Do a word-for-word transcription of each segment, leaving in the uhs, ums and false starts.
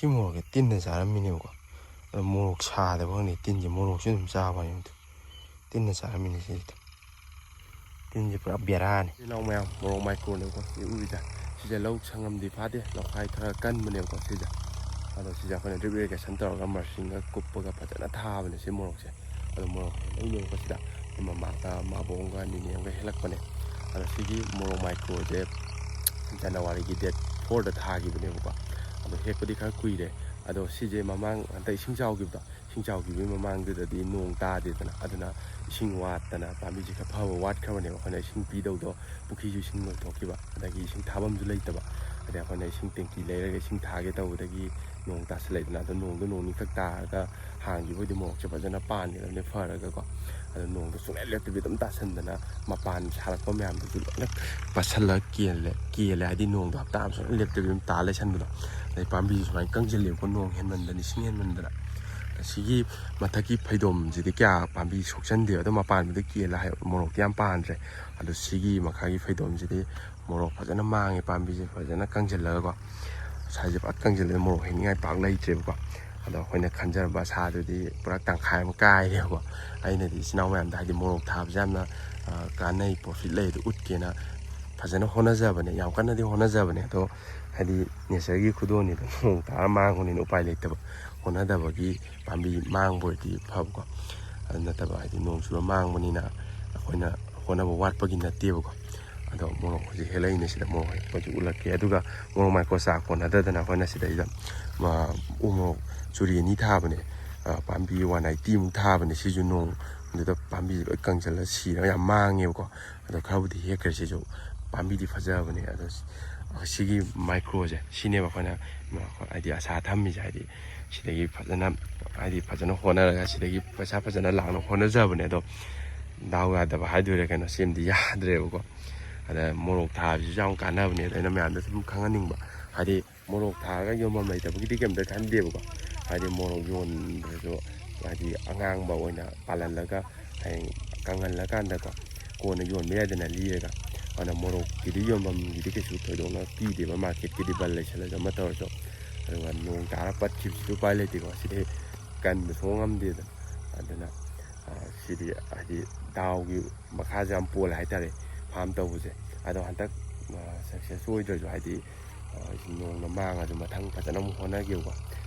ꯁꯤ ꯃꯣꯔꯣꯛꯁꯦ ꯇꯤꯟꯅ ꯆꯥꯔꯝꯃꯤꯅꯦꯕꯀꯣ꯫ ꯑꯗꯣ ꯃꯣꯔꯣꯛ ꯁꯥꯗꯕ ꯈꯪꯗꯦ, ꯇꯤꯟꯁꯦ ꯃꯣꯔꯣꯛꯁꯨ ꯑꯗꯨꯝ ꯆꯥꯕ ꯍꯥꯏꯅꯤ꯫ ꯇꯤꯟꯅ ꯆꯥꯔꯝꯃꯤꯅꯦ ꯁꯤꯁꯦ꯫ ꯇꯤꯟꯁꯦ ꯄꯨꯔꯥ ꯕꯦꯔꯥꯅꯤ꯫ ꯏꯆꯤꯜ ꯏꯅꯥꯎ ꯃꯌꯥꯝ, ꯃꯣꯔꯣꯛ ꯃꯥꯏꯀ꯭ꯔꯣꯅꯦꯕꯀꯣ ꯁꯤ ꯎꯔꯤꯁꯦ꯫ ꯁꯤꯁꯦ ꯂꯧ ꯁꯪꯉꯝꯗꯤ ꯐꯥꯗꯦ, ꯂꯧꯈꯥꯏ ꯈꯔ ꯀꯟꯕꯅꯦꯕꯀꯣ ꯁꯤꯁꯦ꯫ ꯑꯗꯣ ꯁꯤꯁꯦ ꯑꯩꯈꯣꯏꯅ drip irrigation ꯇꯧꯔꯒ mulchingꯒ ꯀꯨꯞꯄꯒ ꯐꯖꯅ ꯊꯥꯕꯅꯦ ꯁꯤ ꯃꯣꯔꯣꯛꯁꯦ꯫ ꯑꯗꯣ ꯃꯣꯔꯣꯛ ꯍꯦꯛꯂꯛꯏꯅꯦꯕꯀꯣ ꯁꯤꯗ꯫ ꯑꯩꯈꯣꯏ ꯃꯃꯥꯒ ꯃꯥꯕꯣꯡꯒ ꯅꯤꯅꯦ ꯑꯃꯒ ꯍꯦꯛꯂꯛꯄꯅꯦ꯫ ꯑꯗꯣ ꯁꯤꯒꯤ ꯃꯣꯔꯣꯛ ꯃꯥꯏꯀ꯭ꯔꯣꯁꯦ Januaryꯒꯤ date fourꯗ ꯊꯥꯈꯤꯕꯅꯦꯕꯀꯣ꯫ ꯑꯗꯣ ꯍꯦꯛꯄꯗꯤ ꯈꯔ ꯀꯨꯏꯔꯦ꯫ ꯑꯗꯣ ꯁꯤꯁꯦ ꯃꯃꯥꯡ ꯍꯟꯗꯛ ꯏꯁꯤꯡ ꯆꯥꯎꯈꯤꯕꯗꯣ, ꯏꯁꯤꯡ ꯆꯥꯎꯈꯤꯕꯒꯤ ꯃꯃꯥꯡꯗꯨꯗꯗꯤ ꯅꯣꯡ ꯇꯥꯗꯦꯗꯅ, ꯑꯗꯨꯅ ꯏꯁꯤꯡ ꯋꯥꯠꯇꯅ ꯄꯥꯝꯕꯤꯁꯦ ꯈꯔ ꯐꯕ ꯋꯥꯠꯈ꯭ꯔꯕꯅꯦꯕ꯫ ꯑꯩꯈꯣꯏꯅ ꯏꯁꯤꯡ ꯄꯤꯗꯧꯗꯣ, ꯄꯨꯈ꯭ꯔꯤꯁꯨ ꯏꯁꯤꯡ ꯂꯣꯏꯊꯣꯛꯈꯤꯕ, ꯑꯗꯒꯤ ꯏꯁꯤꯡ ꯊꯥꯐꯝꯁꯨ ꯂꯩꯇꯕ꯫ ꯑꯗꯩ ꯑꯩꯈꯣꯏꯅ ꯏꯁꯤꯡ tanki ꯂꯩꯔꯒ ꯏꯁꯤꯡ ꯊꯥꯒꯦ ꯇꯧꯕꯗꯒꯤ ꯅꯣꯡ ꯇꯥꯁꯜꯂꯛꯏꯗꯅ, ꯑꯗꯣ ꯅꯣꯡꯗꯣ ꯅꯣꯡ ꯅꯤꯈꯛ ꯇꯥꯔꯒ ꯍꯥꯡꯈꯤꯕ ꯑꯣꯏꯗꯤ ꯃꯣꯔꯣꯛꯁꯦ ꯐꯖꯅ ꯄꯥꯟꯒꯗꯕꯅꯤ ꯐꯔꯒꯀꯣ꯫ ꯑꯗꯣ ꯅꯣꯡꯗꯣ ꯁꯨꯡꯂꯦꯞ ꯂꯦꯞꯇꯕꯤ ꯑꯗꯨꯝ ꯇꯥꯁꯟꯗꯅ ꯃꯄꯥꯟ ꯁꯥꯔꯛꯄ ꯃꯌꯥꯝꯗꯨꯁꯨ ꯂꯣꯏꯅ ꯄꯠꯁꯜꯂꯒ ꯀꯦꯜꯂꯦ, ꯀꯦꯜꯂꯦ ꯍꯥꯏꯗꯤ ꯅꯣꯡꯗꯣ ꯍꯞꯇꯥ ꯑꯃ ꯁꯨꯡꯂꯦꯞ ꯂꯦꯞꯇꯕꯤ ꯑꯗꯨꯝ ꯇꯥ ꯂꯩꯁꯟꯕꯗꯣ꯫ ꯑꯗꯩ ꯄꯥꯝꯕꯤꯁꯨ ꯁꯨꯃꯥꯏꯅ ꯀꯪꯁꯤꯜꯂꯦꯕꯀꯣ, ꯅꯣꯡ ꯍꯦꯟꯃꯟꯗꯅ, ꯏꯁꯤꯡ ꯍꯦꯟꯃꯟꯗꯅ꯫ ꯁꯤꯒꯤ ꯃꯊꯛꯀꯤ ꯐꯩꯗꯣꯝꯁꯤꯗꯤ ꯀꯌꯥ ꯄꯥꯝꯕꯤ ꯁꯣꯛꯆꯟꯗꯦꯕ, ꯑꯗꯣ ꯃꯄꯥꯟꯕꯨꯗꯤ ꯀꯦꯜꯂꯦ ꯍꯥꯏ, ꯃꯣꯔꯣꯛꯇꯤ ꯌꯥꯝ ꯄꯥꯟꯗ꯭ꯔꯦ꯫ ꯑꯗꯣ ꯁꯤꯒꯤ ꯃꯈꯥꯒꯤ ꯐꯩꯗꯣꯝꯁꯤꯗꯤ ꯃꯣꯔꯣꯛ ꯐꯖꯅ ꯃꯥꯡꯉꯦ, ꯄꯥꯝꯕꯤꯁꯦ ꯐꯖꯅ ꯀꯪꯁꯤꯜꯂꯒꯀꯣ꯫ ꯁ꯭ꯋꯥꯏꯁꯦ ꯐꯖꯅ ꯀꯪꯁꯤꯜꯂꯦ, ꯃꯣꯔꯣꯛ ꯍꯦꯛꯅꯤꯡꯉꯥꯏ ꯄꯥꯛ ꯂꯩꯇ꯭ꯔꯦꯕꯀꯣ꯫ ꯑꯗꯣ ꯑꯩꯈꯣꯏꯅ ꯈꯟꯖꯔꯝꯕ ꯑꯁꯥꯗꯨꯗꯤ ꯄꯨꯔꯥ ꯇꯪꯈꯥꯏ ꯑꯃ ꯀꯥꯏꯔꯦꯕꯀꯣ꯫ ꯑꯩꯅꯗꯤ ꯏꯆꯤꯟ ꯏꯅꯥꯎ ꯃꯌꯥꯝꯗ ꯍꯥꯏꯗꯤ ꯃꯣꯔꯣꯛ ꯊꯥꯕꯁꯦ ꯌꯥꯝꯅ, ꯑ, ꯀꯥꯟꯅꯩ, profit ꯂꯩ, ꯑꯗꯨ ꯎꯠꯀꯦꯅ ꯐꯖꯅ ꯍꯣꯠꯅꯖꯕꯅꯦ, ꯌꯥꯝ ꯀꯟꯅꯗꯤ ꯍꯣꯠꯅꯖꯕꯅꯦ꯫ ꯑꯗꯣ ꯍꯥꯏꯗꯤ natureꯒꯤ ꯈꯨꯗꯣꯜꯅꯤꯗꯣ, ꯅꯣꯡ ꯇꯥꯔ ꯃꯥꯡꯕꯅꯤꯅ ꯎꯄꯥꯏ ꯂꯩꯇꯕ, ꯍꯣꯠꯅꯗꯕꯒꯤ ꯄꯥꯝꯕꯤ ꯃꯥꯡꯕ ꯑꯣꯏꯔꯗꯤ ꯐꯕꯀꯣ꯫ ꯑꯗꯨ ꯅꯠꯇꯕ ꯍꯥꯏꯗꯤ ꯅꯣꯡ ꯆꯨꯔ ꯃꯥꯡꯕꯅꯤꯅ ꯑꯩꯈꯣꯏꯅ ꯍꯣꯠꯅꯕ ꯋꯥꯠꯄꯒꯤ ꯅꯠꯇꯦꯕꯀꯣ꯫ ꯑꯗꯣ ꯃꯣꯔꯣꯛ ꯍꯧꯖꯤꯛ ꯍꯦꯛꯂꯛꯏꯅꯦ, ꯁꯤꯗ ꯃꯣꯔꯣꯛ ꯍꯦꯛꯄꯁꯨ ꯎꯠꯂꯛꯀꯦ꯫ ꯑꯗꯨꯒ ꯃꯣꯔꯣꯛ ꯃꯥꯏꯀꯣ ꯆꯥ ꯀꯣꯟꯅꯗꯗꯅ ꯑꯩꯈꯣꯏꯅ ꯁꯤꯗꯩꯗ, ꯃ-, ꯎ ꯃꯣꯔꯣꯛ ꯆꯨꯔꯤ ꯑꯅꯤ ꯊꯥꯕꯅꯦ, ꯑ, ꯄꯥꯝꯕꯤ one eightyꯃꯨꯛ ꯊꯥꯕꯅꯦ꯫ ꯁꯤꯁꯨ ꯅꯣꯡꯗꯨꯗ ꯄꯥꯝꯕꯤ ꯂꯣꯏ ꯀꯪꯁꯤꯜꯂ ꯁꯤꯔꯒ ꯌꯥꯝ ꯃꯥꯡꯉꯦꯕꯀꯣ꯫ ꯑꯗꯣ ꯈꯔꯕꯨꯗꯤ ꯍꯦꯛꯈ꯭ꯔꯦ ꯁꯤꯁꯨ, ꯄꯥꯝꯕꯤꯗꯤ ꯐꯖꯕꯅꯦ꯫ ꯑꯗꯣ ꯁꯤꯒꯤ ꯃꯥꯏꯀ꯭ꯔꯣꯁꯦ ꯁꯤꯅꯦꯕ ꯑꯩꯈꯣꯏꯅ, ꯃ-, ꯍꯥꯏꯗꯤ ꯑꯁꯥ ꯊꯝꯃꯤꯁꯦ, ꯍꯥꯏꯗꯤ ꯁꯤꯗꯒꯤ ꯐꯖꯅ, ꯍꯥꯏꯗꯤ ꯐꯖꯅ ꯍꯣꯠꯅꯔꯒ ꯁꯤꯗꯒꯤ ꯄꯩꯁꯥ ꯐꯖꯅ ꯂꯥꯛꯅꯕ ꯍꯣꯠꯅꯖꯕꯅꯦ꯫ ꯑꯗꯣ ꯗꯥꯎ ꯌꯥꯗꯕ ꯍꯥꯏꯗꯣꯏꯔꯥ ꯀꯩꯅꯣ, ꯁꯤꯃꯗꯤ ꯌꯥꯗ꯭ꯔꯦꯕꯀꯣ꯫ ꯑꯗ ꯃꯣꯔꯣꯛ ꯊꯥꯕꯁꯤꯁꯨ ꯌꯥꯝ ꯀꯥꯟꯅꯕꯅꯦ꯫ ꯑꯗꯣ ꯑꯩꯅ ꯃꯌꯥꯝꯗ ꯁꯨꯝ ꯈꯪꯍꯟꯅꯤꯡꯕ, ꯍꯥꯏꯗꯤ ꯃꯣꯔꯣꯛ ꯊꯥꯔꯒ ꯌꯣꯟꯐꯝ ꯂꯩꯇꯕꯒꯤꯗꯤ ꯀꯩꯝꯇ ꯈꯟꯗꯦꯕꯀꯣ꯫ ꯍꯥꯏꯗꯤ ꯃꯣꯔꯣꯛ ꯌꯣꯟꯕꯗꯁꯨ ꯍꯥꯏꯗꯤ ꯑꯉꯥꯡꯕ ꯑꯣꯏꯅ ꯄꯥꯜꯍꯜꯂꯒ ꯍꯌꯦꯡ ꯀꯪꯍꯜꯂꯀꯥꯟꯗꯀꯣ ꯀꯣꯟꯅ ꯌꯣꯟꯕ ꯌꯥꯏꯗꯅ ꯂꯤꯔꯒ꯫ ꯑꯗꯨꯅ ꯃꯣꯔꯣꯛꯀꯤꯗꯤ ꯌꯣꯟꯐꯝꯒꯤꯗꯤ ꯀꯩꯁꯨ ꯊꯣꯏꯗꯣꯛꯅ ꯄꯤꯗꯦꯕ, marketꯀꯤꯗꯤ ꯕꯟ ꯂꯩꯁꯜꯂꯁꯨ ꯑꯃ ꯇꯧꯔꯁꯨ꯫ ꯑꯗꯨꯒ ꯅꯣꯡ ꯇꯥꯔ ꯄꯠꯈꯤꯕꯁꯤꯗꯤ ꯎꯄꯥꯏ ꯂꯩꯇꯦꯀꯣ, ꯁꯤꯗꯤ ꯀꯟꯕ ꯁꯨꯡꯉꯝ ꯉꯝꯗꯦꯗꯅ꯫ ꯑꯗꯨꯅ ꯁꯤꯗꯤ ꯍꯥꯏꯗꯤ ꯗꯥꯎꯒꯤ ꯃꯈꯥꯁꯨ ꯌꯥꯝ ꯄꯣꯜꯂꯦ ꯍꯥꯏꯇꯥꯔꯦ, ꯐꯥꯝ ꯇꯧꯕꯁꯦ꯫ ꯑꯗꯣ ꯍꯟꯗꯛ ꯁꯛꯁꯦꯁ ꯑꯣꯏꯗ꯭ꯔꯁꯨ ꯍꯥꯏꯗꯤ ꯅꯣꯡꯅ ꯃꯥꯡꯉꯁꯨ ꯃꯊꯪ ꯐꯖꯅ ꯑꯃꯨꯛ ꯍꯣꯠꯅꯒꯦꯕꯀꯣ꯫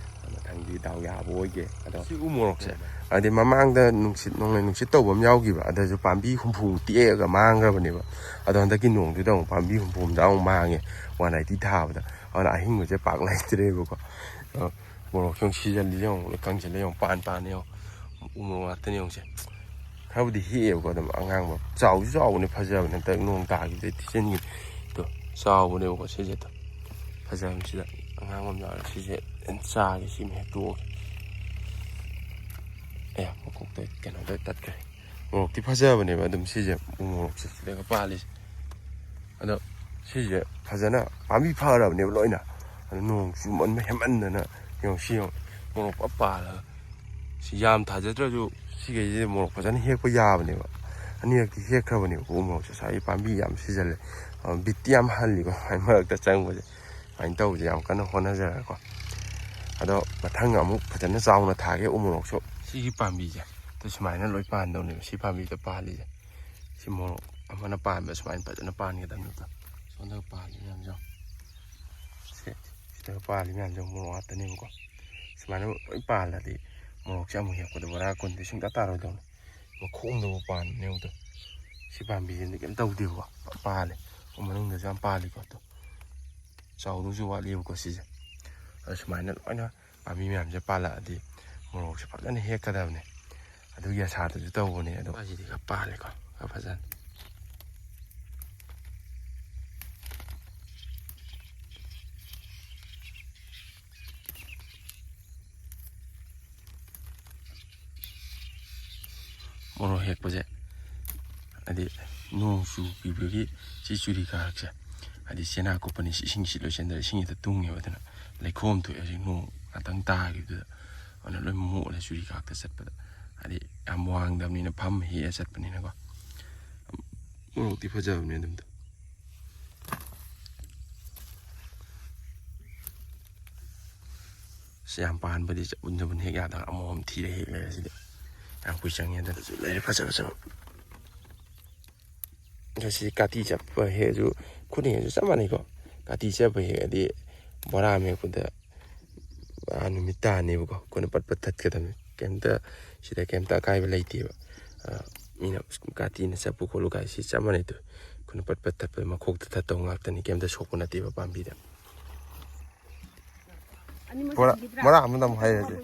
ꯃꯊꯪꯗꯤ ꯗꯥꯎ ꯌꯥꯕ ꯑꯣꯏꯒꯦ꯫ ꯑꯗꯣ ꯁꯤ ꯎ ꯃꯣꯔꯣꯛꯁꯦ ꯍꯥꯏꯗꯤ ꯃꯃꯥꯡꯗ ꯅꯨꯡꯁꯤꯠ, ꯅꯣꯡꯂꯩ ꯅꯨꯡꯁꯤꯠ ꯇꯧꯕ ꯑꯃ ꯌꯥꯎꯈꯤꯕ, ꯑꯗꯨꯁꯨ ꯄꯥꯝꯕꯤ ꯍꯨꯝꯐꯨ ꯇꯦꯛꯑꯒ ꯃꯥꯡꯈ꯭ꯔꯕꯅꯦꯕ꯫ ꯑꯗꯣ ꯍꯟꯗꯛꯀꯤ ꯅꯣꯡꯗꯨꯗ ꯑꯃꯨꯛ ꯄꯥꯝꯕꯤ ꯍꯨꯝꯐꯨ ꯑꯃꯗ ꯑꯃꯨꯛ ꯃꯥꯡꯉꯦ, ꯋꯥꯟ ꯑꯥꯏꯇꯤ ꯊꯥꯕꯗ꯫ ꯑꯗꯨꯅ ꯑꯍꯤꯡꯕꯁꯦ ꯄꯥꯛ ꯂꯩꯇ꯭ꯔꯦꯕꯀꯣ꯫ ꯑꯗꯣ ꯃꯣꯔꯣꯛꯁꯦ ꯑꯃꯨꯛ ꯁꯤꯖꯜꯂꯤꯁꯦ ꯌꯦꯡꯉꯨ, ꯂꯣꯏ ꯀꯪꯁꯤꯜꯂꯦ ꯌꯦꯡꯉꯨ, ꯄꯥꯟ ꯄꯥꯟꯅꯤ ꯌꯦꯡꯉꯨ꯫ ꯎ ꯃꯣꯔꯣꯛ ꯉꯥꯛꯇꯅꯤ ꯌꯦꯡꯉꯨꯁꯦ꯫ ꯈꯔꯕꯨꯗꯤ ꯍꯦꯛꯑꯦꯕꯀꯣ, ꯑꯗꯨꯝ ꯑꯉꯥꯡꯕ ꯆꯥꯎꯁꯨ ꯆꯥꯎꯕꯅꯦ, ꯐꯖꯕꯅꯦ꯫ ꯍꯟꯗꯛ ꯅꯣꯡ ꯇꯥꯈꯤꯕꯗꯩ ꯊꯤꯖꯤꯟꯈꯤꯕꯗꯣ ꯆꯥꯎꯕꯅꯦꯕꯀꯣ꯫ ꯁꯤꯁꯦ ꯑꯗꯣ ꯐꯖꯕꯁꯤꯗ ꯑꯉꯥꯡꯕ ꯑꯃ ꯌꯥꯎꯔꯦ꯫ ꯁꯤꯁꯦ ꯆꯥꯒꯦ, ꯁꯤꯃ ꯍꯦꯛ ꯇꯣꯛꯑꯒꯦ꯫ ꯑꯦ, ꯃꯀꯣꯛꯇ ꯀꯩꯅꯣꯗ ꯇꯠꯈ꯭ꯔꯦ꯫ ꯃꯣꯔꯣꯛꯇꯤ ꯐꯖꯕꯅꯦꯕ ꯑꯗꯨꯝ ꯁꯤꯁꯦ, ꯎ ꯃꯣꯔꯣꯛꯁꯦ ꯁꯤꯗꯒ ꯄꯥꯜꯂꯤꯁꯦ꯫ ꯑꯗꯣ ꯁꯤꯁꯦ ꯐꯖꯅ ꯄꯥꯝꯕꯤ ꯐꯔꯕꯅꯦꯕ ꯂꯣꯏꯅ꯫ ꯑꯗꯣ ꯅꯣꯡ ꯆꯨꯃꯟꯕ ꯍꯦꯟꯃꯟꯗꯅ ꯌꯦꯡꯉꯨ, ꯁꯤ ꯌꯦꯡꯉꯨ, ꯃꯣꯔꯣꯛ ꯐ ꯄꯥꯜꯂꯒ꯫ ꯁꯤ ꯌꯥꯝ ꯊꯥꯖꯗ꯭ꯔꯁꯨ ꯁꯤꯈꯩꯁꯦ ꯃꯣꯔꯣꯛ ꯐꯖꯅ ꯍꯦꯛꯄ ꯌꯥꯕꯅꯦꯕ꯫ ꯑꯅꯤꯔꯛꯇꯤ ꯍꯦꯛꯈ꯭ꯔꯕꯅꯦꯕꯀꯣ ꯎ ꯃꯣꯔꯣꯛꯁꯦ꯫ ꯉꯁꯥꯏꯒꯤ ꯄꯥꯝꯕꯤ ꯌꯥꯝ ꯁꯤꯖꯜꯂꯦ꯫ ꯑ, ꯕꯤꯠꯇꯤ ꯌꯥꯝ ꯍꯜꯂꯤꯀꯣ ꯁꯨꯃꯥꯏꯅ ꯃꯔꯛꯇ ꯆꯪꯕꯁꯦ꯫ ꯁꯨꯃꯥꯏꯅ ꯇꯧꯕꯁꯦ ꯌꯥꯝ ꯀꯟꯅ ꯍꯣꯠꯅꯖꯔꯒꯀꯣ꯫ ꯑꯗꯣ ꯃꯊꯪ ꯑꯃꯨꯛ ꯐꯖꯅ ꯆꯥꯎꯅ ꯊꯥꯒꯦ ꯎ ꯃꯣꯔꯣꯛꯁꯨ꯫ ꯁꯤꯒꯤ ꯄꯥꯝꯕꯤꯁꯦ ꯑꯗꯨ ꯁꯨꯃꯥꯏꯅ ꯂꯣꯏ ꯄꯥꯟꯗꯧꯅꯦꯕ꯫ ꯁꯤ ꯄꯥꯝꯕꯤꯗ ꯄꯥꯜꯂꯤꯁꯦ꯫ ꯁꯤ ꯃꯣꯔꯣꯛ ꯑꯃꯅ ꯄꯥꯟꯕ ꯁꯨꯃꯥꯏꯅ ꯐꯖꯅ ꯄꯥꯟꯒꯗꯕꯅꯦꯕ꯫ ꯁꯣꯝꯗ ꯄꯥꯜꯂꯤ ꯃꯌꯥꯝꯁꯦ ꯌꯦꯡꯉꯣ꯫ ꯁꯦ, ꯁꯤꯗ ꯄꯥꯜꯂꯤ ꯃꯌꯥꯝꯁꯦ ꯃꯣꯔꯣꯛ ꯉꯥꯛꯇꯅꯦꯕꯀꯣ꯫ ꯁꯨꯃꯥꯏꯅ ꯂꯣꯏ ꯄꯥꯜꯂꯗꯤ ꯃꯣꯔꯣꯛꯁꯦ ꯑꯃꯨꯛ ꯍꯦꯛꯄꯗ ꯕꯣꯔꯥ ꯀꯨꯟꯗꯤ ꯁꯨꯡꯇꯥ ꯇꯥꯔꯣꯏꯗꯧꯅꯤ꯫ ꯃꯈꯣꯡꯗꯕꯨ ꯄꯥꯟꯕꯅꯦ ꯑꯃꯨꯛꯇ꯫ ꯁꯤ ꯄꯥꯝꯕꯤꯁꯤꯗꯤ ꯀꯩꯝ ꯇꯧꯗꯦꯕꯀꯣ, ꯄꯥꯜꯂꯦ꯫ ꯃꯅꯨꯡꯗꯁꯨ ꯌꯥꯝ ꯄꯥꯜꯂꯤꯀꯣ꯫ ꯑꯗꯣ ꯆꯥꯎꯗꯧꯁꯨ ꯋꯥꯠꯂꯤꯕꯀꯣ ꯁꯤꯁꯦ꯫ ꯑꯗꯣ ꯁꯨꯃꯥꯏꯅ ꯂꯣꯏꯅ ꯄꯥꯝꯕꯤ ꯃꯌꯥꯝꯁꯦ ꯄꯥꯜꯂꯛꯑꯗꯤ ꯃꯣꯔꯣꯛꯁꯦ ꯐꯖꯅ ꯍꯦꯛꯀꯗꯕꯅꯦ꯫ ꯑꯗꯨꯒꯤ ꯑꯁꯥꯗꯁꯨ ꯇꯧꯕꯅꯦ꯫ ꯑꯗꯣ ꯑꯁꯤꯗꯤ ꯈꯔ ꯄꯥꯜꯂꯦꯀꯣ, ꯈꯔ ꯐꯖꯅ꯫ ꯃꯣꯔꯣꯛ ꯍꯦꯛꯄꯁꯦ ꯍꯥꯏꯗꯤ ꯅꯣꯡ ꯆꯨꯈꯤꯕꯒꯤ ꯁꯤ ꯆꯨꯔꯤ ꯀꯥꯔꯛꯁꯦ ꯍꯥꯏꯗꯤ ꯆꯦꯅꯥ ꯀꯨꯞꯄꯅꯤ, ꯏꯁꯤꯡ ꯁꯤꯠꯂꯣꯏ ꯆꯦꯟꯗꯔ ꯏꯁꯤꯡꯁꯤꯗ ꯇꯨꯡꯉꯦꯕ꯫ ꯑꯗꯨꯅ ꯂꯩꯈꯣꯝ ꯊꯣꯛꯑꯦ ꯍꯧꯖꯤꯛ ꯅꯣꯡ ꯉꯥꯛꯇꯪ ꯇꯥꯈꯤꯕꯗꯨꯗ꯫ ꯑꯗꯨꯅ ꯂꯣꯏ ꯃꯣꯠꯂꯦ ꯆꯨꯔꯤ ꯀꯥꯔꯛꯇ ꯆꯠꯄꯗ꯫ ꯍꯥꯏꯗꯤ ꯌꯥꯝ ꯋꯥꯡꯗꯕꯅꯤꯅ ꯐꯝ ꯍꯦꯛꯑ ꯆꯠꯄꯅꯤꯅꯀꯣ꯫ ꯃꯣꯔꯣꯛꯇꯤ ꯐꯖꯕꯅꯦ ꯑꯗꯨꯝꯗ꯫ ꯌꯥꯝ ꯄꯥꯟꯕꯗꯤ ꯆꯕꯨꯟ ꯆꯕꯨꯟ ꯍꯦꯛ ꯌꯥꯗꯕ ꯑꯃꯃꯝ ꯊꯤꯔ ꯍꯦꯛ ꯂꯩꯔꯦ ꯁꯤꯗꯤ꯫ ꯌꯥꯝ ꯀꯨꯏ ꯆꯪꯉꯦ꯫ ꯑꯗꯨꯗꯁꯨ ꯂꯩꯔꯦ ꯐꯖ ꯐꯖꯕ꯫ ꯑꯗꯣ ꯁꯤ ꯀꯥꯇꯤ ꯆꯠꯄ ꯍꯦꯛꯁꯨ ꯈꯨꯠꯅ ꯍꯦꯛꯁꯨ ꯆꯞ ꯃꯥꯟꯅꯩꯀꯣ꯫ ꯀꯥꯇꯤ ꯆꯠꯄ ꯍꯦꯛꯑꯗꯤ ꯕꯣꯔꯥ ꯑꯃ ꯍꯦꯛꯄꯗ ꯑꯥ ꯅꯨꯃꯤꯠ ꯇꯥꯅꯦꯕꯀꯣ꯫ ꯑꯩꯈꯣꯏꯅ ꯄꯠ ꯄꯠ ꯊꯠꯀꯗꯕꯅꯤ꯫ ꯀꯩꯝꯇ ꯁꯤꯗ ꯀꯩꯝꯇ ꯑꯀꯥꯏꯕ ꯂꯩꯇꯦꯕ꯫ ꯑꯥ, ꯃꯤꯅ ꯀꯥꯇꯤꯅ ꯆꯠꯄꯨ ꯈꯣꯠꯂꯨ ꯀꯥꯏ ꯁꯤ ꯆꯞ ꯃꯥꯟꯅꯩ ꯇꯨ꯫ ꯑꯩꯈꯣꯏꯅ ꯄꯠ ꯄꯠ ꯊꯠꯄꯗ ꯃꯈꯣꯛꯇ ꯊꯠꯇꯧ ꯉꯥꯛꯇꯅꯤ꯫ ꯀꯩꯝꯇ ꯁꯣꯛꯄ ꯅꯠꯇꯦꯕ ꯄꯥꯝꯕꯤꯗ꯫ ꯕꯣꯔꯥ, ꯕꯣꯔꯥ ꯑꯃꯗ ꯑꯃꯨꯛ ꯍꯥꯏꯔꯁꯦ꯫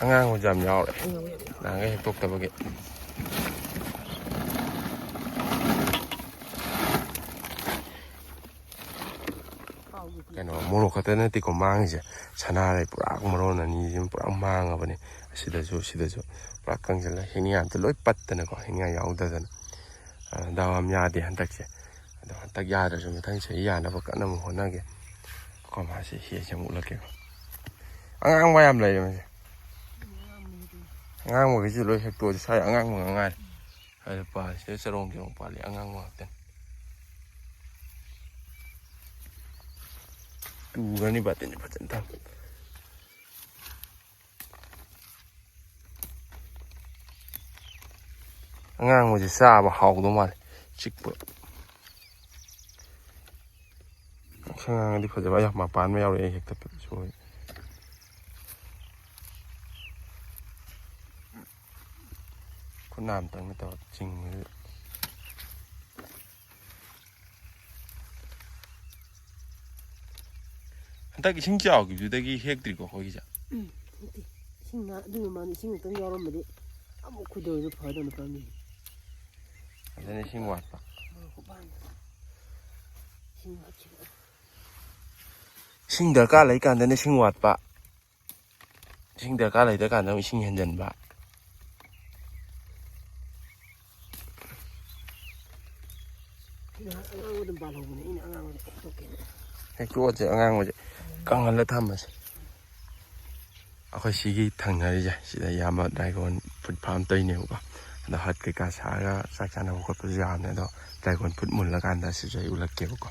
ꯑꯉꯥꯡꯕꯁꯨ ꯌꯥꯝ ꯌꯥꯎꯔꯦ꯫ ꯅꯍꯥꯟꯈꯩ ꯍꯦꯛꯇꯣꯛꯇꯕꯒꯤ꯫ ꯀꯩꯅꯣ, ꯃꯣꯔꯣꯛ ꯈꯛꯇ ꯅꯠꯇꯦꯀꯣ ꯃꯥꯡꯉꯤꯁꯦ, ꯁꯅꯥꯔꯩ ꯄꯨꯔꯥ ꯃꯔꯣꯟ ꯑꯅꯤꯁꯤꯃ ꯄꯨꯔꯥ ꯃꯥꯡꯉꯕꯅꯦ꯫ ꯑꯁꯤꯗꯁꯨ, ꯁꯤꯗꯁꯨ ꯄꯨꯔꯥ ꯀꯪꯁꯤꯜꯂ, ꯍꯦꯛꯅꯤꯡꯉꯥꯏ ꯑꯝꯇ ꯂꯣꯏ ꯄꯠꯇꯅꯀꯣ, ꯍꯦꯛꯅꯤꯡꯉꯥꯏ ꯌꯥꯎꯗꯗꯅ꯫ ꯑ, ꯗꯥꯎ ꯌꯥꯝ ꯌꯥꯗꯦ ꯍꯟꯗꯛꯁꯦ꯫ ꯑꯗꯣ ꯍꯟꯗꯛ ꯌꯥꯗ꯭ꯔꯁꯨ ꯃꯊꯪ ꯆꯍꯤ ꯌꯥꯅꯕ ꯀꯟꯅ ꯑꯃꯨꯛ ꯍꯣꯠꯅꯒꯦ꯫ ꯑꯩꯈꯣꯏ ꯃꯥꯁꯦ ꯍꯦꯛꯁꯦ ꯑꯃꯨꯛ ꯎꯠꯂꯛꯀꯦꯕ꯫ ꯑꯉꯥꯡꯕ ꯌꯥꯝ ꯂꯩꯔꯦ ꯃꯁꯦ꯫ ꯑꯉꯥꯡꯕꯈꯩꯁꯤ ꯂꯣꯏ ꯍꯦꯛꯇꯣꯛꯑꯁꯤ꯫ ꯁ꯭ꯋꯥꯏ ꯑꯉꯥꯡꯕ ꯉꯥꯛ ꯉꯥꯏꯔꯦ꯫ ꯁ꯭ꯋꯥꯏꯗ ꯄꯥꯜꯂꯤꯁꯤꯗ ꯆꯔꯣꯡ ꯆꯔꯣꯡ ꯄꯥꯜꯂꯤ, ꯑꯉꯥꯡꯕ ꯉꯥꯛꯇꯅꯤ꯫ ꯇꯨꯈ꯭ꯔꯅꯤ ꯕꯥꯇꯤꯟꯁꯦ ꯐꯖꯅ ꯊꯝ꯫ ꯑꯉꯥꯡꯕꯁꯦ ꯆꯥꯕ ꯍꯥꯎꯗꯧ ꯃꯥꯜꯂꯦ꯫ ꯆꯤꯛꯄ꯫ ꯉꯥꯡꯁꯪ ꯉꯥꯡꯉꯗꯤ ꯐꯖꯕ꯫ ꯑꯌꯥ, ꯃꯄꯥꯟ ꯑꯃ ꯌꯥꯎꯔꯛꯑꯦ꯫ ꯍꯦꯛꯇ ꯁꯣꯏ꯫ ꯈꯨꯠꯅꯥ ꯑꯝꯇꯪ ꯅꯠꯇꯕ ꯆꯤꯡꯕꯗꯨ꯫ ꯍꯟꯗꯛ ꯏꯁꯤꯡ ꯆꯥꯎꯈꯤꯕꯗꯨꯗꯒꯤ ꯍꯦꯛꯇ꯭ꯔꯤꯀꯣ ꯑꯩꯈꯣꯏꯒꯤꯁꯦ꯫ ꯎꯝ, ꯅꯠꯇꯦ꯫ ꯏꯁꯤꯡ ꯉꯥ-, ꯑꯗꯨꯒꯤ ꯃꯃꯥꯡꯗ ꯏꯁꯤꯡ ꯑꯃꯨꯛꯇꯪ ꯌꯥꯎꯔꯝꯕꯗꯤ ꯑꯃꯨꯛ ꯈꯣꯏꯗꯧꯗꯨ ꯐꯗꯧꯅ ꯄꯥꯝꯃꯤ꯫ ꯑꯗꯨꯅ ꯏꯁꯤꯡ ꯋꯥꯠꯄ꯫ ꯃꯣꯔꯣꯛ ꯈꯨꯄꯥꯟꯗ ꯏꯁꯤꯡ ꯋꯥꯠꯈꯤꯕ꯫ ꯏꯁꯤꯡ ꯗꯔꯀꯥꯔ ꯂꯩꯀꯥꯟꯗꯅ ꯏꯁꯤꯡ ꯋꯥꯠꯄ, ꯏꯁꯤꯡ ꯗꯔꯀꯥꯔ ꯂꯩꯇ꯭ꯔꯀꯥꯟꯗ ꯑꯃꯨꯛ ꯏꯁꯤꯡ ꯍꯦꯟꯖꯟꯕ꯫ ꯉꯥꯏꯍꯥꯛ ꯑꯉꯥꯡꯕ ꯑꯗꯨꯝ ꯄꯥꯜꯍꯧꯕꯅꯦ, ꯑꯩꯅ ꯑꯉꯥꯡꯕꯗ ꯍꯦꯛꯇꯣꯛꯀꯦꯅ꯫ ꯍꯦꯛꯇꯣꯛꯑꯁꯦ, ꯑꯉꯥꯡꯕꯁꯦ ꯀꯪꯍꯜꯂ ꯊꯝꯃꯁꯦ꯫ ꯑꯩꯈꯣꯏ ꯁꯤꯒꯤ ꯊꯪꯅꯔꯤꯁꯦ, ꯁꯤꯗ ꯏꯌꯥꯝꯕ dragon fruit farm ꯇꯧꯔꯤꯅꯦꯕꯀꯣ꯫ ꯑꯗꯣ ꯍꯠ ꯀꯩꯀꯥ ꯁꯥꯔꯒ ꯆꯥꯛ ꯆꯥꯅꯕ ꯈꯣꯠꯄꯁꯨ ꯌꯥꯕꯅꯦ꯫ ꯑꯗꯣ ꯗ꯭ꯔꯦꯒꯣꯟ ꯐ꯭ꯔꯨꯠ ꯃꯨꯜꯂꯀꯥꯟꯗ ꯁꯤꯁꯨ ꯑꯩ ꯎꯠꯂꯛꯀꯦꯕꯀꯣ꯫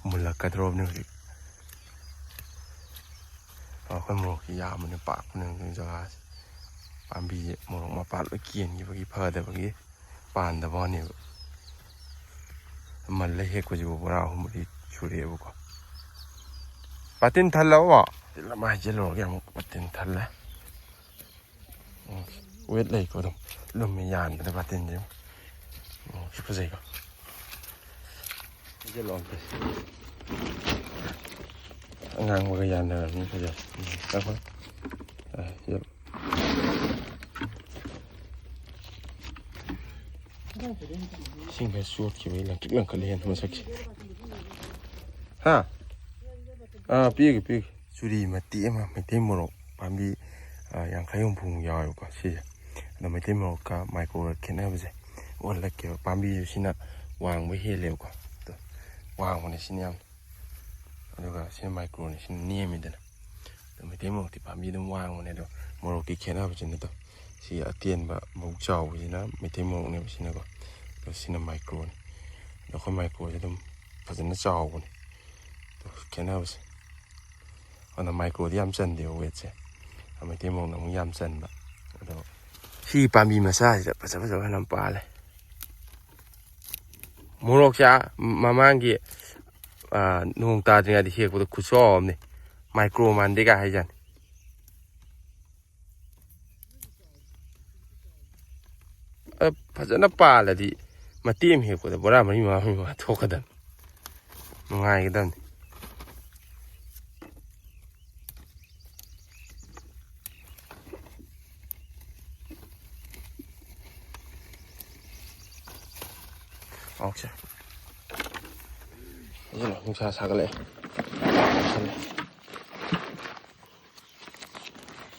ꯃꯨꯜꯂꯛꯀꯗ꯭ꯔꯣꯕꯅꯤ ꯍꯧꯖꯤꯛ꯫ ꯑꯩꯈꯣꯏ ꯃꯣꯔꯣꯛꯁꯤ ꯌꯥꯝꯕꯅꯦ, ꯄꯥꯛꯄꯅꯦ ꯍꯧꯖꯤꯛ ꯖꯒꯥꯁꯦ꯫ ꯄꯥꯝꯕꯤꯁꯦ ꯃꯣꯔꯣꯛ ꯃꯄꯥꯟ ꯂꯣꯏ ꯀꯦꯟꯈꯤꯕꯒꯤ ꯐꯗꯕꯒꯤ ꯄꯥꯟꯗꯕ ꯋꯥꯅꯦꯕ꯫ ꯃꯜꯂ ꯍꯦꯛꯄꯁꯤꯕꯨ ꯕꯣꯔꯥ ꯑꯍꯨꯝ ꯃꯔꯤ ꯁꯨꯔꯛꯑꯦꯕꯀꯣ꯫ ꯕꯥꯇꯤꯟ ꯊꯜꯂꯛꯑꯣ꯫ ꯂꯝ ꯍꯥꯏꯖꯤꯜꯂꯨꯔꯒꯦ ꯑꯃꯨꯛ ꯕꯥꯇꯤꯟ ꯊꯜꯂꯦ꯫ ꯎꯝ, ꯋꯦꯠ ꯂꯩꯀꯣ ꯑꯗꯨꯝ꯫ ꯂꯨꯝꯃꯤ ꯌꯥꯟꯕꯗ ꯕꯥꯇꯤꯟꯁꯦ꯫ ꯎꯝ, ꯁꯤ ꯐꯖꯩꯀꯣ꯫ ꯍꯥꯏꯖꯤꯜꯂꯛꯑꯣ ꯑꯝꯇ꯫ ꯑꯉꯥꯡꯕꯒ ꯌꯥꯟꯅꯔꯕꯅꯤ ꯐꯖꯩ꯫ ꯎꯝ, ꯇꯥꯃꯣ꯫ ꯑ, ꯁꯤꯗ꯫ ꯏꯁꯤꯡ ꯈꯔ ꯆꯣꯠꯈꯤꯕꯒꯤ ꯂꯪꯇ꯭ꯔꯤꯛ ꯂꯪꯈꯠꯂꯦ ꯍꯦꯟꯅ ꯃꯁꯛꯁꯦ꯫ ꯍꯥ? ꯑꯥ, ꯄꯤꯒꯦ, ꯄꯤꯒꯦ꯫ ꯆꯨꯔꯤ ꯃꯇꯦꯛ ꯑꯃ, ꯃꯩꯇꯩ ꯃꯣꯔꯣꯛ ꯄꯥꯝꯕꯤ, ꯑꯥ, ꯌꯥꯡꯈꯩ ꯍꯨꯝꯐꯨꯃꯨꯛ ꯌꯥꯎꯋꯦꯕꯀꯣ ꯁꯤꯁꯦ꯫ ꯑꯗꯣ ꯃꯩꯇꯩ ꯃꯣꯔꯣꯛꯀ ꯃꯥꯏꯀ꯭ꯔꯣꯒ ꯈꯦꯠꯅꯕꯁꯦ ꯎꯍꯜꯂꯛꯀꯦꯕ꯫ ꯄꯥꯝꯕꯤꯁꯨ ꯁꯤꯅ ꯋꯥꯡꯕ ꯍꯦꯜꯂꯦꯕꯀꯣ꯫ ꯑꯗꯣ ꯋꯥꯡꯕꯅꯦ ꯁꯤꯅ ꯌꯥꯝ꯫ ꯑꯗꯨꯒ ꯁꯤꯅ ꯃꯥꯏꯀ꯭ꯔꯣꯅꯦ, ꯁꯤꯅ ꯅꯦꯝꯃꯤꯗꯅ꯫ ꯑꯗꯣ ꯃꯩꯇꯩ ꯃꯣꯔꯣꯛꯇꯤ ꯄꯥꯝꯕꯤ ꯑꯗꯨꯝ ꯋꯥꯡꯕꯅꯦ꯫ ꯑꯗꯣ ꯃꯣꯔꯣꯛꯀꯤ ꯈꯦꯠꯅꯕꯁꯤꯅ ꯑꯗꯣ ꯁꯤ ꯑꯇꯦꯟꯕ ꯃꯕꯨꯛ ꯆꯥꯎꯕꯁꯤꯅ ꯃꯩꯇꯩ ꯃꯣꯔꯣꯛꯅꯦꯕ ꯁꯤꯅꯀꯣ꯫ ꯑꯗꯣ ꯁꯤꯅ ꯃꯥꯏꯀ꯭ꯔꯣꯅꯦ꯫ ꯑꯗꯣ ꯑꯩꯈꯣꯏ ꯃꯥꯏꯀ꯭ꯔꯣꯁꯦ ꯑꯗꯨꯝ ꯐꯖꯅ ꯆꯥꯎꯕꯅꯦ꯫ ꯑꯗꯣ ꯈꯦꯠꯅꯕꯁꯦ꯫ ꯑꯗꯨꯅ ꯃꯥꯏꯀ꯭ꯔꯣꯗꯤ ꯌꯥꯝ ꯆꯟꯗꯦꯕ ꯋꯦꯠꯁꯦ꯫ ꯃꯩꯇꯩ ꯃꯣꯔꯣꯛꯅ ꯑꯃꯨꯛ ꯌꯥꯝ ꯆꯟꯕ꯫ ꯑꯗꯣ ꯁꯤ ꯄꯥꯝꯕꯤ ꯃꯆꯥꯁꯤꯗ ꯐꯖ ꯐꯖꯕ ꯌꯥꯝ ꯄꯥꯜꯂꯦ꯫ ꯃꯣꯔꯣꯛꯁꯦ ꯑꯥ ꯃꯃꯥꯡꯒꯤ, ꯑꯥ, ꯅꯣꯡ ꯇꯥꯗ꯭ꯔꯤꯉꯩꯗ ꯍꯦꯛꯄꯗ ꯈꯨꯆꯥꯎ ꯑꯃꯅꯤ꯫ ꯃꯥꯏꯀ꯭ꯔꯣ ꯃꯥꯟꯗꯦꯒ ꯍꯥꯏꯖꯥꯠꯅꯤ꯫ ꯑ, ꯐꯖꯅ ꯄꯥꯜꯂꯗꯤ ꯃꯇꯦꯛ ꯑꯃ ꯍꯦꯛꯄꯗ ꯕꯣꯔꯥ ꯃꯔꯤ ꯃꯉꯥ, ꯃꯔꯤ ꯃꯉꯥ ꯊꯣꯛꯀꯗꯕꯅꯤ꯫ ꯅꯨꯡꯉꯥꯏꯒꯗꯕꯅꯤ꯫ ꯑꯣꯀꯦ꯫ ꯑꯗꯨꯅ ꯅꯨꯡꯁꯥ ꯁꯥꯒꯠꯂꯛꯑꯦ꯫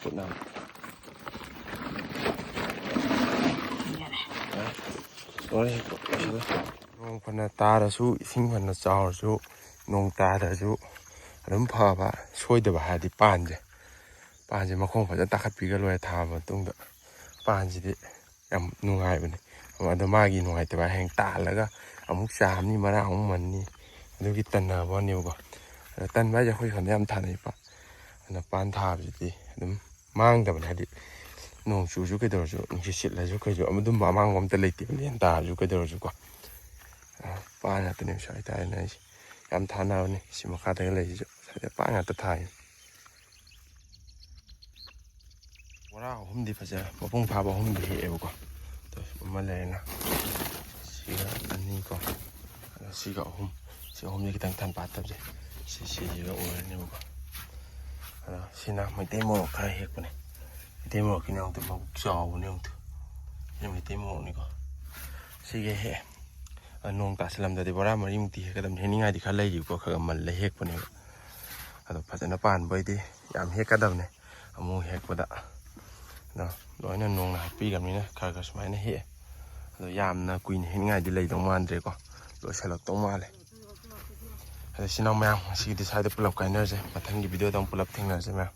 ꯈꯨꯠꯅ꯫ ꯂꯣꯏꯔꯦ꯫ ꯅꯣꯡ ꯐꯅ ꯇꯥꯔꯁꯨ, ꯏꯁꯤꯡ ꯐꯅ ꯆꯥꯎꯔꯁꯨ, ꯅꯣꯡ ꯇꯥꯗ꯭ꯔꯁꯨ ꯑꯗꯨꯝ ꯐꯕ, ꯁꯣꯏꯗꯕ ꯍꯥꯏꯔꯗꯤ ꯄꯥꯟꯁꯦ꯫ ꯄꯥꯟꯁꯦ ꯃꯈꯣꯡ ꯐꯖꯅ ꯇꯥꯈꯠꯄꯤꯔ ꯂꯣꯏꯔꯦ ꯊꯥꯕ ꯃꯇꯨꯡꯗ꯫ ꯄꯥꯟꯁꯤꯗꯤ ꯌꯥꯝ ꯅꯨꯡꯉꯥꯏꯕꯅꯦ꯫ ꯑꯗꯣ ꯃꯥꯒꯤ ꯅꯨꯡꯉꯥꯏꯇꯕ ꯍꯌꯦꯡ ꯇꯥꯍꯜꯂꯒ ꯑꯃꯨꯛ ꯆꯥꯝꯅꯤ, ꯃꯔꯥ ꯑꯃꯨꯛ ꯃꯟꯅꯤ, ꯑꯗꯨꯒꯤ ꯇꯟꯅꯕ ꯋꯥꯅꯦꯕꯀꯣ꯫ ꯑꯗꯣ ꯇꯟꯕ ꯍꯥꯏꯁꯦ ꯑꯩꯈꯣꯏ ꯁꯣꯝꯗ ꯌꯥꯝ ꯊꯥꯅꯩꯕ꯫ ꯑꯗꯨꯅ ꯄꯥꯟ ꯊꯥꯕꯁꯤꯗꯤ ꯑꯗꯨꯝ ꯃꯥꯡꯗꯕꯅꯦ꯫ ꯍꯥꯏꯗꯤ ꯅꯣꯡ ꯆꯨꯔꯁꯨ ꯀꯩꯗꯧꯔꯁꯨ, ꯅꯨꯡꯁꯤꯠ ꯁꯤꯠꯂꯁꯨ ꯀꯩꯁꯨ ꯑꯗꯨꯝ ꯑꯃꯥꯡꯕ ꯑꯝꯇ ꯂꯩꯇꯦꯕ, ꯂꯦꯟ ꯇꯥꯔꯁꯨ ꯀꯩꯗꯧꯔꯁꯨꯀꯣ꯫ ꯄꯥꯟ ꯉꯥꯛꯇꯅꯦꯕ ꯁ꯭ꯋꯥꯏ ꯊꯥꯔꯤꯅ ꯑꯩꯁꯦ꯫ ꯌꯥꯝ ꯊꯥꯅꯕꯅꯦ ꯁꯤ ꯃꯈꯥꯗꯒ ꯂꯩꯁꯤꯁꯨ, ꯁ꯭ꯋꯥꯏꯗ ꯄꯥꯟ ꯉꯥꯛꯇ ꯊꯥꯏ꯫ ꯕꯣꯔꯥ ꯑꯍꯨꯝꯗꯤ ꯐꯖ ꯃꯄꯨꯡ ꯐꯥꯕ ꯑꯍꯨꯝꯗꯤ ꯍꯦꯛꯑꯦꯕꯀꯣ꯫ ꯑꯗꯣ ꯑꯃ ꯂꯩꯔꯦꯅ, ꯁꯤꯒ ꯑꯅꯤꯀꯣ, ꯑꯗꯣ ꯁꯤꯒ ꯑꯍꯨꯝ꯫ ꯁꯤ ꯑꯍꯨꯝꯁꯤ ꯈꯤꯇꯪ ꯊꯟ ꯄꯥꯠꯇꯕꯁꯦ, ꯁꯤ ꯁꯤꯁꯤꯒ ꯑꯣꯏꯔꯅꯦꯕꯀꯣ꯫ ꯑꯗꯣ ꯁꯤꯅ ꯃꯩꯇꯩ ꯃꯣꯔꯣꯛ ꯈꯔ ꯍꯦꯛꯄꯅꯦ꯫ ꯃꯩꯇꯩ ꯃꯣꯔꯣꯛꯀꯤꯅꯦ ꯑꯃꯨꯛꯇ ꯃꯕꯨꯛ ꯆꯥꯎꯕꯅꯦ ꯑꯃꯨꯛꯇ꯫ ꯁꯤ ꯃꯩꯇꯩ ꯃꯣꯔꯣꯛꯅꯤꯀꯣ꯫ ꯁꯤꯒ ꯍꯦꯛꯑꯦ꯫ ꯑ, ꯅꯣꯡ ꯇꯥꯁꯤꯜꯂꯝꯗꯗꯤ ꯕꯣꯔꯥ ꯃꯔꯤꯃꯨꯛꯇꯤ ꯍꯦꯛꯀꯗꯕꯅꯤ꯫ ꯍꯦꯛꯅꯤꯡꯉꯥꯏꯗꯤ ꯈꯔ ꯂꯩꯔꯤꯕꯀꯣ, ꯈꯔ ꯈꯔ ꯃꯜꯂ ꯍꯦꯛꯄꯅꯦꯕ꯫ ꯑꯗꯣ ꯐꯖꯅ ꯄꯥꯟꯕ ꯑꯣꯏꯗꯤ ꯌꯥꯝ ꯍꯦꯛꯀꯗꯕꯅꯦ ꯑꯃꯨꯛ ꯍꯦꯛꯄꯗ꯫ ꯑꯗꯣ ꯂꯣꯏꯅ ꯅꯣꯡꯅ ꯍꯥꯠꯄꯤꯈ꯭ꯔꯕꯅꯤꯅ ꯈꯔ ꯈꯔ ꯁꯨꯃꯥꯏꯅ ꯍꯦꯛꯑꯦ꯫ ꯑꯗꯣ ꯌꯥꯝꯅ ꯀꯨꯏꯅ ꯍꯦꯛꯅꯤꯡꯉꯥꯏꯗꯤ ꯂꯩꯗꯧ ꯃꯥꯟꯗ꯭ꯔꯦꯀꯣ, ꯂꯣꯏꯁꯤꯜꯂꯛꯇꯧ ꯃꯥꯜꯂꯦ꯫ ꯑꯗꯣ ꯁꯤ ꯅꯪ ꯃꯌꯥꯝ ꯉꯁꯤꯒꯤꯗꯤ ꯁ꯭ꯋꯥꯏꯗ ꯄꯨꯂꯞ ꯀꯥꯏꯅꯔꯁꯦ, ꯃꯊꯪꯒꯤ ꯚꯤꯗꯤꯑꯣꯗ ꯑꯃꯨꯛ ꯄꯨꯂꯞ ꯊꯦꯡꯅꯔꯁꯦ ꯃꯌꯥꯝ꯫